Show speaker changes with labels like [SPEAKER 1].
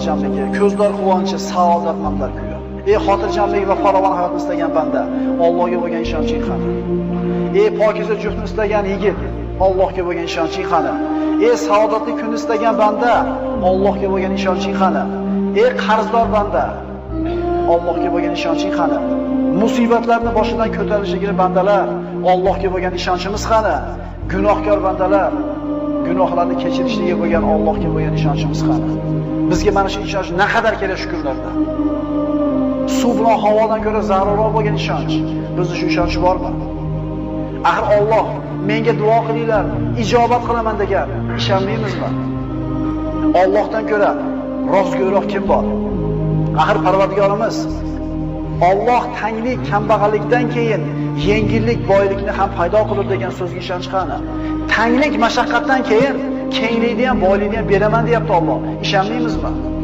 [SPEAKER 1] xotirjamligi, ko'zlar quvonchi, saodatmandlar kuyi. Ey xotirjamlik va farovon hayotni istagan banda, Allohga bo'lgan ishonching qani? Ey pokiza juftni istagan yigit, Allohga bo'lgan ishonching qani? Ey saodatli kunni istagan banda, Allohga bo'lgan ishonching qani? Ey qarzdor banda, Allohga bo'lgan ishonching qani? Musibatlarni boshidan ko'tarishiga bandalar, Allohga bo'lgan ishonchimiz qani? Gunohkor bandalar, gunohlarni kechirishiga bo'lgan Allohga bo'lgan ishonchimiz qani? Bizga mana shu ishonch naqadar kerak shu kunlarda. Suv bilan havodan ko'ra zarurroq bo'lgan ishonch. Bizda shu ishonch bormi? Axir Alloh menga duo qilinglar, ijobat qilaman degan, ishonmaymizmi? Allohdan ko'ra rostgo'yroq kim bor? Axir Parvardigorimiz Alloh tanglik, kambag'allikdan keyin yengillik, boylikni ham paydo qilur degan so'zga ishonch qani? Tanglik, mashaqqatdan keyin kenglikni ham, boylikni ham beraman deyapti Alloh. Ishonmaymizmi?